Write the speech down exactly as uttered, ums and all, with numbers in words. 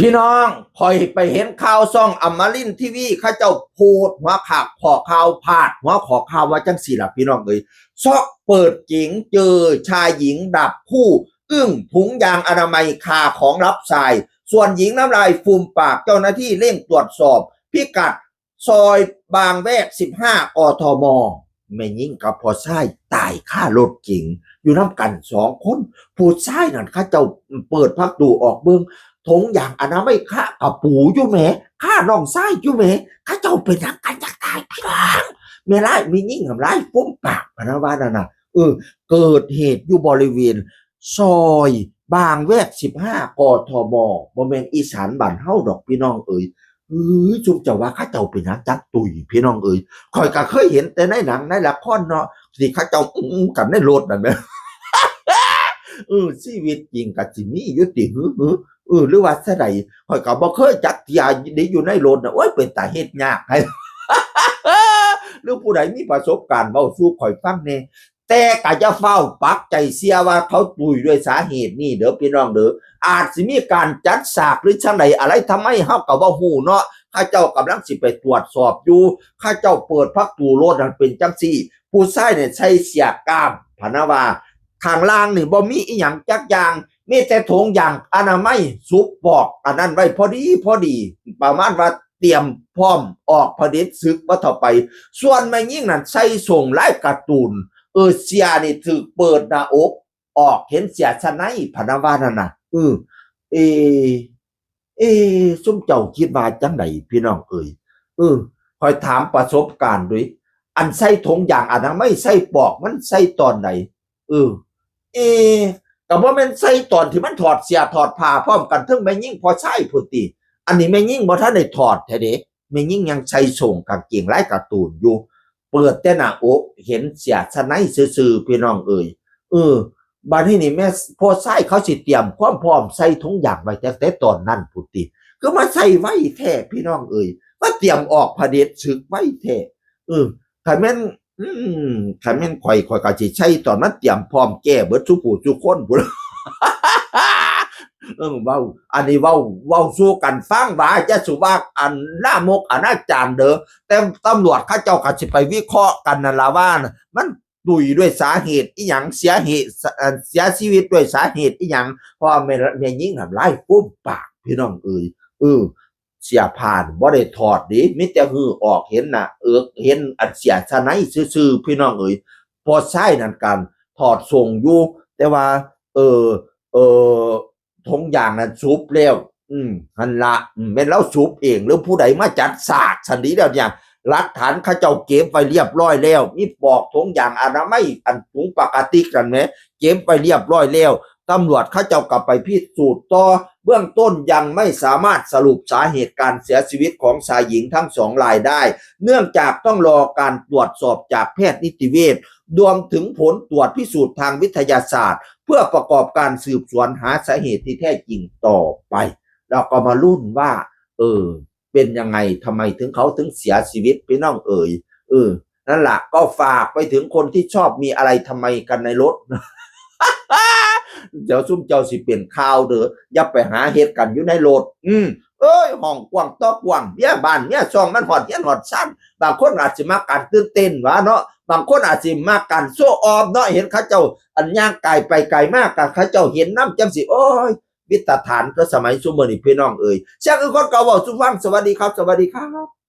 พี่น้อง ข่อยไปเห็นข่าวช่องอมรินทร์ทีวี เขาเจ้าโพสต์หัวข่าว ข้อข่าว พาดหัวข้อข่าวว่าจังซี่ล่ะพี่น้องเอ้ย ช็อกเปิดเก๋งเจอชายหญิงดับคู่ อึ้ง ถุงยางอนามัยคาของลับชาย ส่วนหญิงน้ำลายฟูมปาก เจ้าหน้าที่เร่งตรวจสอบ พิกัดซอยบางแวก สิบห้า กทม แม่หญิงกับพ่อชายตายคารถเก๋ง อยู่นำกันสองคน ผู้ชายนั่นเขาเจ้าเปิดประตูออกเบิ่ง ถุงยางอนามัยคากะปูอยู่แหม คาน้องชายอยู่แหม เขาเจ้าเป็นหยังกันจั่งตายพี่น้อง แม่ลาย แม่หญิงน้ำลายฟูมปากพะนะว่านั่นน่ะ เออ เกิดเหตุอยู่บริเวณซอยบางแวก สิบห้า กทม บ่แม่นอีสานบ้านเฮาดอกพี่น้องเอ้ย เอ้ย ซุมเจ้าว่าเขาเจ้าเป็นหยังจั่งตุยพี่น้องเอ้ย ข่อยก็เคยเห็นแต่ในหนังในละครเนาะ ที่เขาเจ้าอื้อกันในรถนั่นแหม เออ ชีวิตจริงก็สิมีอยู่ติ หึ หึ เออ หรือว่าซะใด ข่อยก็บ่เคยจักเทื่อ ได้อยู่ในรถน่ะ โอ๊ย เป็นตาเฮ็ดยากให้ หรือผู้ใดมีประสบการณ์เว้าสู่ข่อยฟังแหน่ แต่ก็อย่าฟ้าวปักใจเชื่อว่าเขาตุยด้วยสาเหตุนี้เด้อพี่น้องเด้อ อาจสิมีการจัดฉากหรือจั่งใดอะไรทำไมเฮาก็บ่ฮู้เนาะ เขาเจ้ากำลังสิไปตรวจสอบอยู่ เขาเจ้าเปิดประตูรถนั่นเป็นจั่งซี่ ผู้ชายเนี่ยใส่เสื้อกล้าม พะนะว่า ข้างล่างนี่บ่มีอีหยังจักอย่าง มีแต่ถุงยางอนามัยสุบปอกอันนั้นไว้พอดีพอดี ประมาณว่าเตรียมพร้อมออกผด็จศึกว่าเถาะไป ส่วนแม่หญิงนั่นใส่ส่งลายการ์ตูน เออ เสื้อนี่ถูกเปิดหน้าอกออก เห็นเสื้อชั้นใน พะนะว่านั่นน่ะ เออ เอ เอ ซุมเจ้าคิดว่าจั่งใดพี่น้องเอ้ย เออ ข่อยถามประสบการณ์ด้วย อันใส่ถุงยางอนามัย ใส่ปอกมันใส่ตอนใด เออ เอ ก็บ่แม่นใส่ตอนที่มันถอดเสื้อถอดผ้าพร้อมกันเทิงแม่หญิงพ่อชายพุ้นติ อันนี้แม่หญิงบ่ทันได้ถอดแท้เด้ แม่หญิงยังใส่ส่งกางเกงลายการ์ตูนอยู่ เปิดแต่หน้าอก เห็นเสื้อชั้นในซื่อๆ พี่น้องเอ้ย เออ บัดนี้นี่แม่พ่อชายเขาสิเตรียมความพร้อมใส่ถุงยางไว้ตั้งแต่ตอนนั้นพุ้นติ คือมาใส่ไวแท้พี่น้องเอ้ย มาเตรียมออกผด็จศึกไวแท้ เออ คันแม่น อืม คันแม่นข่อย ข่อยก็สิใส่ตอนมันเตรียมพร้อมแก้เบิดซุผู้ซุคนพุ้น เออ เว้า อันนี้เว้า เว้าสู่กันฟังว่า อย่าสู่ว่าอันลามกอนาจารเด้อ แต่ตำรวจเขาเจ้าก็สิไปวิเคราะห์กันนั่นล่ะว่า มันตุยด้วยสาเหตุอิหยัง เสียเหตุ เอ่อ เสียชีวิตด้วยสาเหตุอิหยัง เพราะว่าแม่ แม่หญิงน้ำลายฟูมปากพี่น้องเอ้ย เออ เสื้อผ้าบ่ได้ถอดเด้ มีแต่หื้อออก เห็นหน้าเอิก เห็นอันเสื้อชั้นในซื่อๆ พี่น้องเอ้ย พ่อชายนั่นก็ถอดส่งอยู่ แต่ว่า เออ เออ ถุงยางนั่นสุบแล้ว อืม หั่นละ อืม แม่นลาวสุบเอง หรือผู้ใดมาจัดฉากซั้นดีแล้วเนี่ย หลักฐานเขาเจ้าเก็บไว้เรียบร้อยแล้ว มีปอกถุงยางอนามัย อันถุงปกตินั่นแหม เก็บไว้เรียบร้อยแล้ว ตำรวจเขาเจ้าก็ไปพิสูจน์ต่อ เบื้องต้นยังไม่สามารถสรุปสาเหตุการเสียชีวิตของชายหญิงทั้งสองรายได้ เนื่องจากต้องรอการตรวจสอบจากแพทย์นิติเวช รวมถึงผลตรวจพิสูจน์ทางวิทยาศาสตร์ เพื่อประกอบการสืบสวนหาสาเหตุที่แท้จริงต่อไป เราก็มาลุ้นว่า เออ เป็นยังไง ทำไมถึงเขาถึงเสียชีวิต พี่น้องเอ๋ย เออ นั่นล่ะ ก็ฝากไปถึงคนที่ชอบมีอะไรทำไมกันในรถ เดี๋ยวซุมเจ้าสิเป็นข่าวเด้อ อย่าไปหาเฮ็ดกันอยู่ในรถ อืม เอ้ย ห้องกว้างต่อกว้าง เมียบ้านเมียช่องมันฮอดเฮือนฮอดซาน บางคนอาจสิมักการตื่นเต้นหวาเนาะ บางคนอาจสิมักการโชว์ออฟเนาะ เห็นเขาเจ้าอันย่างกายไปไกลมาก ก็เขาเจ้าเห็นนำจั่งซี้ โอ้ย วิตฐานก็สมัยซุมื้อนี้พี่น้องเอ๋ย เสียงอื่นคนเก่าเว้าสู่ฟัง สวัสดีครับ สวัสดีครับ